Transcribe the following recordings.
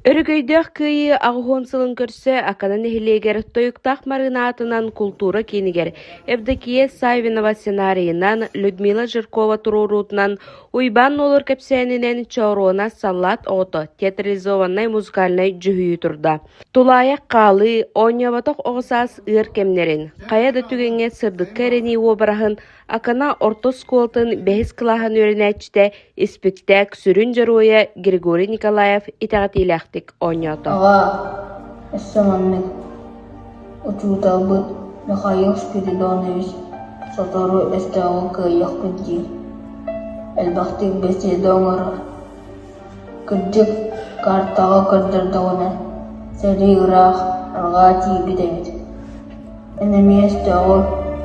Өрөгөйдөөх Кыайыы 80 сылын көрсө Акана нэһилиэгэр Тойуктаах Марыына аатынан култуура киинигэр Евдокия Саввинова сценарийынан, Людмила Жиркова туруоруутунан, Уйбаан Нуолур кэпсээнинэн «Чооруона саллаат оҕото» театрализованнай музыкальнай дьүһүйүү турда. Тулаайах хаалыы, оонньооботох оҕо саас ыар кэмнэрин, хайа да түгэҥҥэ сырдыкка эрэнии уобараһын Акана орто оскуолатын бэһис кылааһын үөрэнээччитэ, испиктээк сүрүн дьоруойа Григорий Николаев итэҕэтиилээхтик оонньоото. Аҕаа, өссө маннык, учууталбыт Михаил Спиридонович сотору өстөөҕү кыайыахпыт диир, элбэхтик бэсиэдэ оҥорор. Кырдьык, картаҕа көрдөрдөҕүнэ, сэрии ыраах арҕаа тиийбит эбит. Эн эмиэ өстөөҕү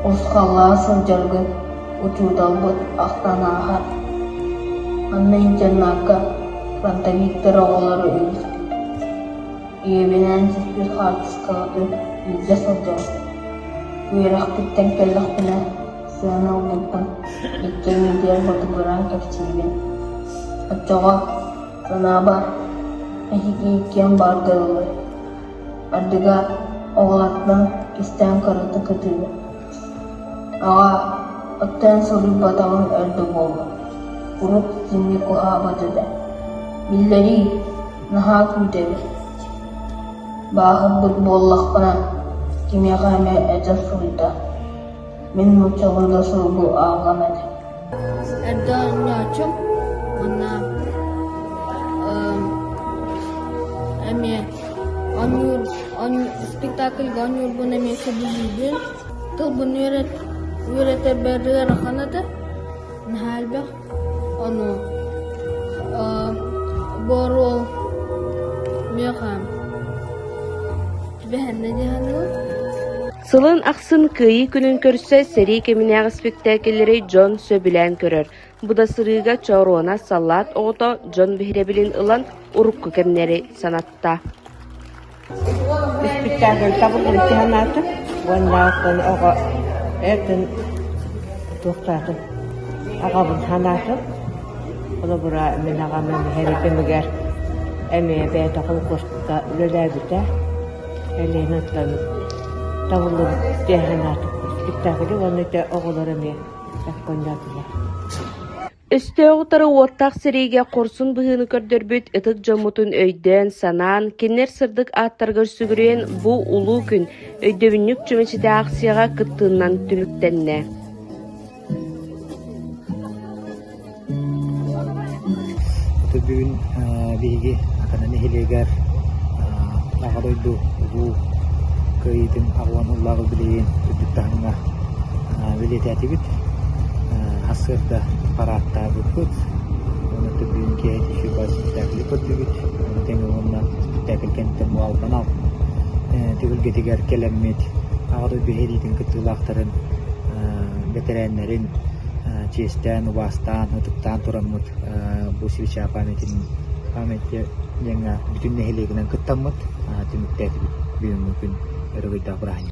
урусхаллаан сылдьаргын учууталбыт ахтан ааһар. Манна интернакка фронтовиктар оҕолоро үгүспүт. Ийэбинээн түспүт хаартыскаҕытын илдьэ сылдьабын. Үөрэхпиттэн кэллэхпинэ сыана ылбыппын иккиэммитигэр ботугураан кэпсиибин. Оччоҕо, санаабар, эһиги иккиэн баарга дылы Ардыгар оҕолортон кистээн кыратык ытыыбын. Аҕаа, оттон суруйбатаҕыҥ өр да буолла, урут итинник уһаабат этэ. Биллэрий, наһаа күүтэбин. Бааһырбыт буоллахпына, кимиэхэ эмэ этэ суруйда. Мин нууччалыы да суругу ааҕыам этэ. Эрдэ оонньооччум уонна эмиэ оонньуур спектакльга оонньуурбун эмиэ сөбүлүүбүн. Тылбын үөрэтэрбэр ыарахан этэ, наһаа элбэх. Ону бу оруол миэхэ түбэһэннэ дии саныыбын. Сылын ахсын Кыайыы күнүн көрсө сэрии кэминээҕи испиктээкиллэри дьон сөбүлээн көрөр. Бу да сырыыга Чооруона саллаат оҕото дьон биһирэбилин ылан урукку кэмнэри санатта. Испиктээкил табыллыбыт санаатым уонна оттон оҕо этин туохтаатын аҕабын санаатым. Холобура, мин аҕам эмиэ кэмигэр эмиэ бэйэтэ холкуоска үлэлээбитэ. Элиэнаттан табыллыбыт диэн санаатым. Спектаклы уонна ити оҕолор эмиэ оонньоотулар. Өстөөҕү утары уоттаах сэриигэ хорсун быһыыны көрдөрбүт ытык дьоммутун өйдөөн-санаан, кинилэр сырдык ааттарыгар сүгүрүйэн бу улуу күн өйдөбүнньүк чүмэчитэ аахсыйаҕа кыттыынан түмүктэннэ. Бүгүн биһиги Акана нэһилиэгэр Аҕа дойду Улуу Кыайыытын аҕылан ыллааҕы билигин үрдүк таһымҥа бэлиэтээтибит. Сарсыарда параадтаабыппыт. Уонна бүгүн киэһэ түһүү спектаклы көрдүбүт. Ону тэҥэ уонна спектакль кэнниттэн бу Албан Ал түһүлгэтигэр кэлэммит Аҕа дойду сэриитин кыттыылаахтарын бэтэрээннэрин чиэстээн, убаастаан, ытыктаан тураммыт бу свеча памятин памяти диэҥҥэ бүтүн нэһилиэгинэн кыттаммыт түмүктээтибит бүгүҥҥү күн өрөгөйдөөх бырааһынньык.